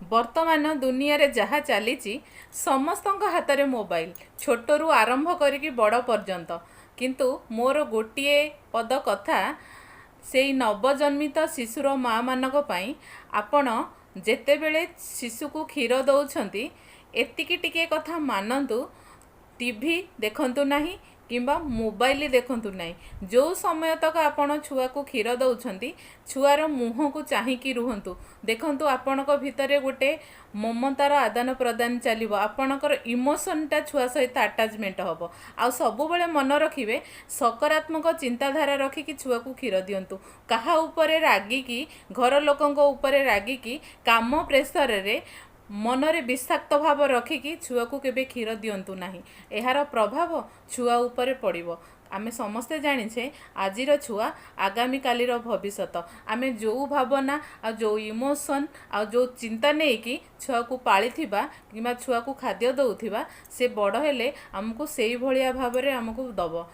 ବର୍ତ୍ତମାନ ଦୁନିଆରେ ଯାହା ଚାଲିଛି, ସମସ୍ତଙ୍କ ହାତରେ ମୋବାଇଲ, ଛୋଟରୁ ଆରମ୍ଭ କରିକି ବଡ଼ ପର୍ଯ୍ୟନ୍ତ। କିନ୍ତୁ ମୋର ଗୋଟିଏ ପଦ କଥା ସେଇ ନବଜନ୍ମିତ ଶିଶୁର ମାଆମାନଙ୍କ ପାଇଁ, ଆପଣ ଯେତେବେଳେ ଶିଶୁକୁ କ୍ଷୀର ଦେଉଛନ୍ତି, ଏତିକି ଟିକେ କଥା ମାନନ୍ତୁ, ଟିଭି ଦେଖନ୍ତୁ ନାହିଁ କିମ୍ବା ମୋବାଇଲ ଦେଖନ୍ତୁ ନାହିଁ। ଯେଉଁ ସମୟ ତକ ଆପଣ ଛୁଆକୁ କ୍ଷୀର ଦେଉଛନ୍ତି, ଛୁଆର ମୁହଁକୁ ଚାହିଁକି ରୁହନ୍ତୁ। ଦେଖନ୍ତୁ, ଆପଣଙ୍କ ଭିତରେ ଗୋଟେ ମମତାର ଆଦାନ ପ୍ରଦାନ ଚାଲିବ, ଆପଣଙ୍କର ଇମୋସନଟା ଛୁଆ ସହିତ ଆଟାଚମେଣ୍ଟ ହେବ। ଆଉ ସବୁବେଳେ ମନେ ରଖିବେ, ସକାରାତ୍ମକ ଚିନ୍ତାଧାରା ରଖିକି ଛୁଆକୁ କ୍ଷୀର ଦିଅନ୍ତୁ। କାହା ଉପରେ ରାଗିକି, ଘର ଲୋକଙ୍କ ଉପରେ ରାଗିକି, କାମ ପ୍ରେସରରେ ମନରେ ବିଷାକ୍ତ ଭାବ ରଖିକି ଛୁଆକୁ କେବେ କ୍ଷୀର ଦିଅନ୍ତୁ ନାହିଁ। ଏହାର ପ୍ରଭାବ ଛୁଆ ଉପରେ ପଡ଼ିବ। ଆମେ ସମସ୍ତେ ଜାଣିଛେ, ଆଜିର ଛୁଆ ଆଗାମୀ କାଲିର ଭବିଷ୍ୟତ। ଆମେ ଯେଉଁ ଭାବନା ଆଉ ଯେଉଁ ଇମୋସନ୍ ଆଉ ଯେଉଁ ଚିନ୍ତା ନେଇକି ଛୁଆକୁ ପାଳିଥିବା କିମ୍ବା ଛୁଆକୁ ଖାଦ୍ୟ ଦେଉଥିବା, ସେ ବଡ଼ ହେଲେ ଆମକୁ ସେଇଭଳିଆ ଭାବରେ ଆମକୁ ଦେବ।